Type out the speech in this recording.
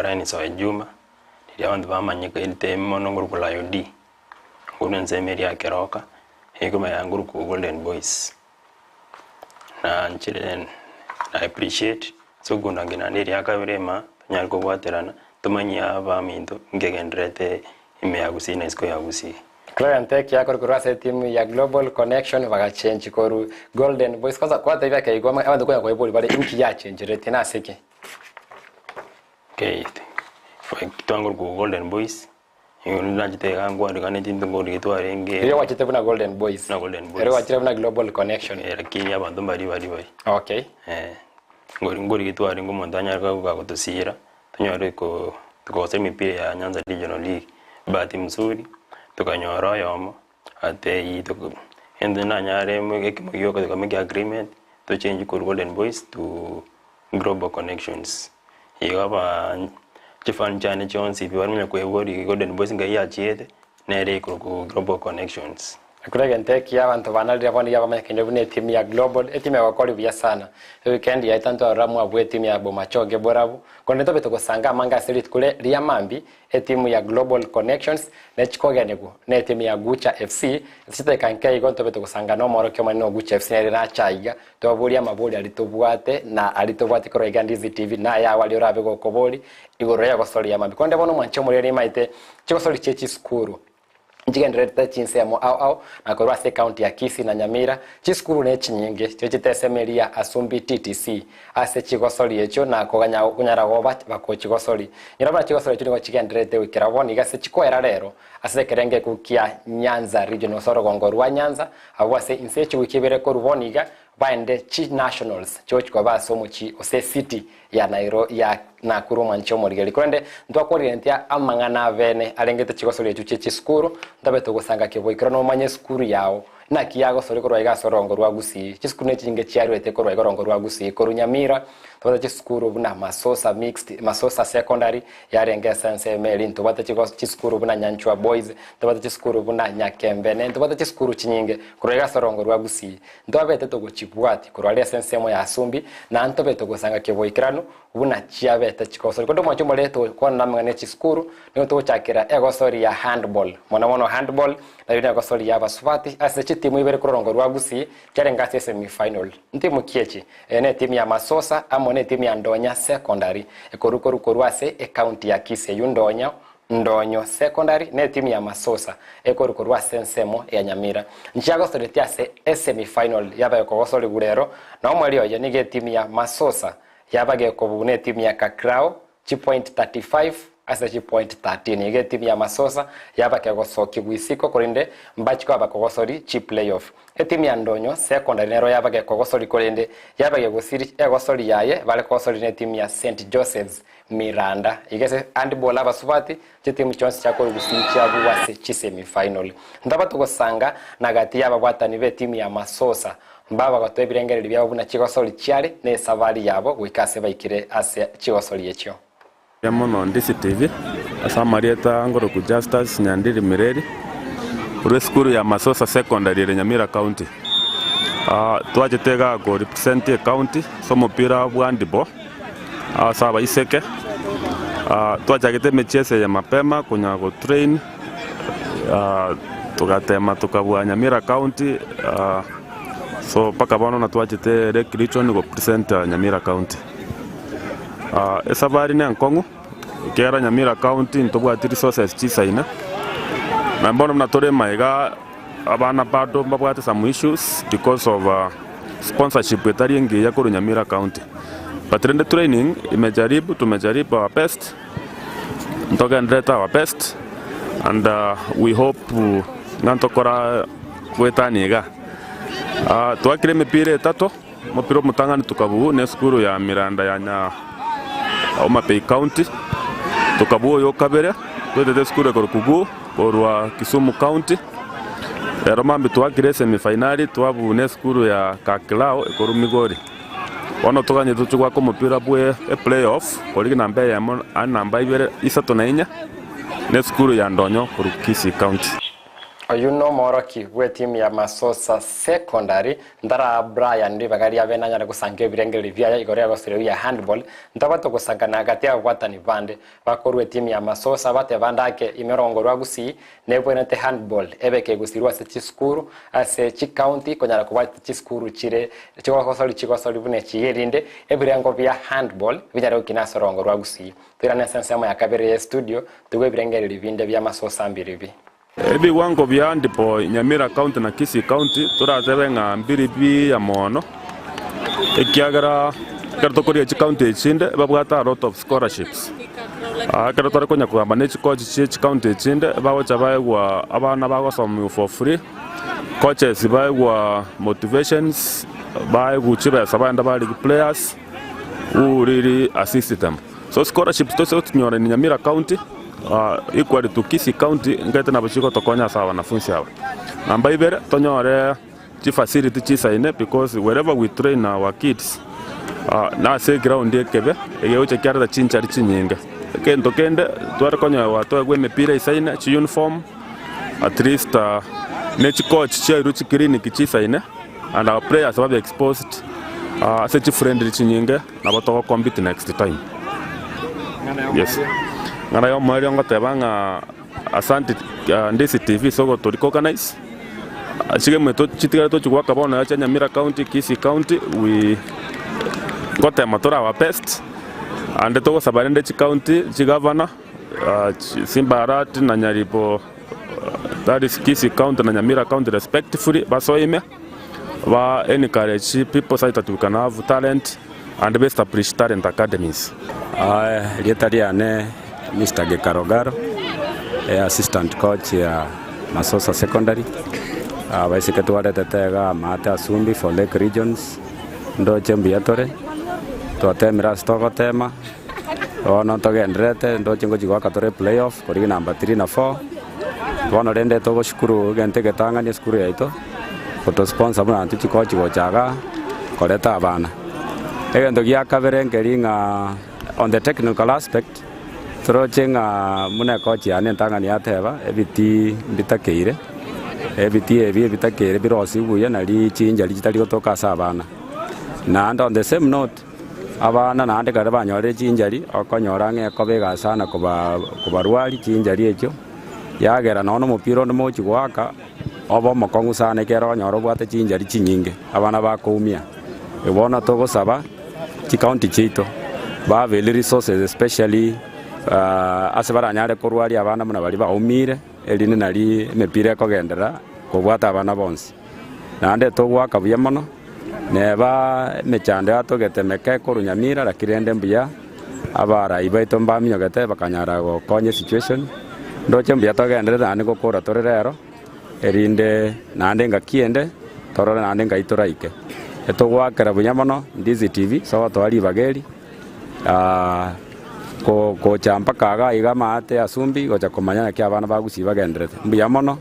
Brian Soe Juma, riria abanto bamanyete mono nkorokwa Lion D, nkorwa ensemo eria ya Keroka, ekomanya nkorokwa Golden Boys. Na nchire na appreciate ase okondangia naende eria kabere ema tonyare kobwaterana tomanyie abaminto nkegendererete ime ya Gusii na isiko ya Gusii. Clarence ekiakori korwa ase etimu ya Global Connection bagachenchi korwa Golden Boys. Kwanza kwatebia akeigwa abanto konya koiboria bare inki yachencheretie nase ki? Okay, twangorwa korwa Golden Boys, nigo nachete iga nkwarigane chinto nkorigia twarenge. Riria gwachete buna Golden Boys. Buna Golden Boys. Ere gwachire buna Global Connection. Eh, lakini abanto mbari bari bari. Okay. Eh, nkori nkorigia twarenge omonto anyare gagotosira, tonyore ko tokogosa emipira ya Nyanza Regional League. Bahati mzuri, tokanyora oyomo, atei toko egento nanyare ekemo gioka toka make agreement, tochange korwa Golden Boys to Global Connections. Igo aba chifan chiane chionsi pi bare onye koeboria Golden Boys ngai yachiete, nere ekorokwa Global Connections. Ekero egento ekiya abanto banarire bono iga bamanyekaine buna etimu ya Global, etimu egokora buya sana. Ewikendi yaito ntwarora mwabua etimu ya Bomachoge borabu, korende tobe togosanga amange ase rituko ria mambia, etimu ya Global Connections nechikogenigwa na etimu ya Gucha FC, ase chidakika nke igo ntobe togosanga na omworokia omonene o Gucha FC nere nache aiga, tobaborie amabori aria tobwate na aria tobwate korwa iga Ndizi TV na ayago aria orabe gokobori igoro y'egosori ya mambia. Korende bono omwanche omoreri nimaete chigosori chie chisukuru. Nchigendererete chinsemo ao ao na korwa ase ecounty ya Kisii na Nyamira, chisukuru nechinyinge chichete esemeri ya Asumbi TTC ase chigosori echio na koganya konyara goba bakochigosori. Nyora buna chigosori echio nigo chigendererete goikera bono iga ase chikoera rero ase ekerengo ekio kia Nyanza region gose orogongo rwa Nyanza abwo ase inse echiwiki ibere korwa bono iga baende chi nationals chigochi koba ase omochie gose city ya Nairo ya Nakuru omwanche omorigeri. Korende ntwakwarire ntia amang'ana abene arengete chigosori echio chie chisukuru, ntobe togosanga keboikero nomanye esukuru yao naki yagosori korwa iga ase orongo rwa Gusii. Chisukuru nechinyinge chiaruete korwa iga orongo rwa Gusii. Korwa Nyamira tobwate chisukuru buna Masosa Mixed, Masosa Secondary yarenge ase ensemo eria, ntobwate chisukuru buna Nyanchwa Boys, ntobwate chisukuru buna Nyakembene, ntobwate chisukuru chinyinge korwa iga ase orongo rwa Gusii. Ntwabete togochibwatia korwa aria ase ensemo ya Asumbi, na ntobe togosanga keboikeranu buna chiabete chigosori. Korende omwancho omorere togokwana namang'ana e chisukuru, nigo togochakera egosori ya handball, mono mono handball nario negosori ya abasubati ase chitimu ibere korwa orongo rwa Gusii chiarenge ase esemi final. Ntimu ki echi? Eye netimu ya Masosa amo netimu ya Ndonya Secondary ekorwa korwa korwa ase ecounty ya Kisii eyio Ndonya Ndonyo Secondary ne etimu ya Masosa ekorwa korwa ase ensemo ya Nyamira. Nchiagosoretie ase esemi final yabaye kogosorigwa rero na omweri oye nigo etimu ya Masosa yabage kobugwa ne etimu ya Kakrao chipoint 35 ase chipoint 13. Igo etimu ya Masosa yabake gosokigwa isiko korende mbachi koba kogosori chiplayoff. Etimu ya Ndonyo Secondary nero yabage kogosori korende yabage gosiri egosori yaye bare kogosori ne etimu ya St Joseph's Miranda. Iga ase handball abasubati chitimu chionsi chiakorwa gusii chiabugwa ase chisemi final. Ntaba togosanga na gati y'ababwatani b'etimu ya Masosa mbaba gotoa ebirengererio biabo buna chigosori chiare na esabari yabo goika ase baikire ase chigosori echio. Mbuya mono Ndizi TV ase amarieta ngoroku Justus Nyandiri Mireri korwa esukuru ya Masosa Secondary ere Nyamira County. Twachete igaa ko represent ecounty ase omopira bwa handball. Ase abaiseke, twachagete emechieso eye mapema konya go train, togatema tokabua Nyamira County, so mpaka bono na twachete Lake Region go present Nyamira County. Esabari ne enkong'u, ekiagera Nyamira County ntobwati resources chisaine, na bono buna tore maiga abana bado mbabwate some issues because of sponsorship etari engiya korwa Nyamira County. But rende training imejaribu, tumejaribu our best, ntogenderete our best and we hope ng'a ntokora goetania iga. Twakire emepira etato, omopira omotang'ani tokabua na esukuru ya Miranda ya nya Homa Bay County, tokabua oyo okabere, twetete esukuru ekorokwa Guu korwa Kisumu County. Rero mambia twakire esemi finali twabua na esukuru ya Kakilao ekorwa Migori. Bono toganye toche goaka omopira bwe eplay off korigia namba eyemo ande namba ibere isato na inye, na esukuru ya Ndonyo korwa Kisii County. Oyio nomoroki bw'etimu ya Masosa Secondary, Ntara Brian ribaga riabe nanyare gosanga ebirengererio biaye igoro y'egosori ya handball, ntabwate ogosangana gati y'ababwatani bande bakorwa etimu ya Masosa bateba ndake ime orongo rwa Gusii nebwenerete handball ebe kegusirwa ase chisukuru ase chicounty konyara kobwata chisukuru chire chigosori chigosori buna echi erinde ebirengo bia handball binyare gokina ase orongo rwa Gusii. Toirane ase ensemo ya kabere ye studio toigwe ebirengererio binde bia Masosa mbiribi. Ebiwango bia handball Nyamira County na Kisii County toratebe ng'a mbiri biya mono, ekiagera ekero tokoria chicounty echinde babwate a lot of scholarships. Ekero tore konya kogamba ne chicoach chie chicounty echinde bagocha baegwa abana bagosomiwa for free, coaches baegwa motivations, baegwa chibesa bagenda barigi players who really assist them. So scholarships tose gochinyora in Nyamira County equally to Kisii County nkaete nabo chigotokonya ase abanafunsi aba. Namba ibere tonyore chifacility chisaine because wherever we train our kids nase eground ekebe egegocha kiareta chinchari chinyinge. Egento kende tware konyoewa toegwe emepira eisaine, chiuniform at least ne chicoach chiairwe chiclinic chisaine and our players babe exposed ase chifriendly chinyinge nabo togo compete next time. Yes. Ng'ana y'omoerio ngoteba ng'a asante Ndisi TV ase ogoto recognize, chigame chitigare tochi goaka bono chia Nyamira County, Kisii County, we ngotema tore our best, ande togosaba rende chicounty, chigavana, Simba Arati na Nyaribo, that is Kisii County na Nyamira County respectively, basoime, ba encourage people such that we can have talent and be establish talent academies. Erieta riane Mister Gekaro Garo, assistant coach ya Masosa Secondary. Abaiseke twaretete iga amaate asumbi for Lake Regions, ndoche mbuya tore, twatemire ase togotema, bono togendererete ndoche ngochia goaka tore playoff korigia number three na four. Bono rende togoshukuru egento egetang'ani esukuru yaito, goto sponsor buna intwe chikochi gocha igaa, koreta abana. Egento gia kabere nkeri ng'a on the technical aspect, toroche ng'a buna ekochi yane entang'ani yateba, ebitii mbitakeire, ebitii ebi ebitakeire birosie buya nari chinchari chitari gotoka ase abana. Naende on the same note, abana naende ekero banyorire chinchari, okonyora ng'a ekoba egasana koba kobarwari chinchari echio, yagera nonya na omopira onde mogochia goaka, obe omokong'u sana ekero onyore obwate chinchari chinyinge, abana bakoumia. Bono togosaba chicounty chiaito babe resources especially ase baranyare korwaria abana buna baria baumire, erinde nari emepira ekogenderera kobwata abana bonsi. Naende togoaka buya mono, neba emechando yatogete meke korwa Nyamira lakini rende mbuya abarai baito mbaminyogete bakanyara gokonya esituation, ndoche mbuya togenderere naende gokora tore rero. Erinde naende engaki ende torore naende ngai toraike. Etogoakera buya mono Ndizi TV ase ogotoa ribaga eri gocha mpaka iga iga amaate asumbi gocha komanya naki abana ba Gusii bagenderete. Mbuya mono.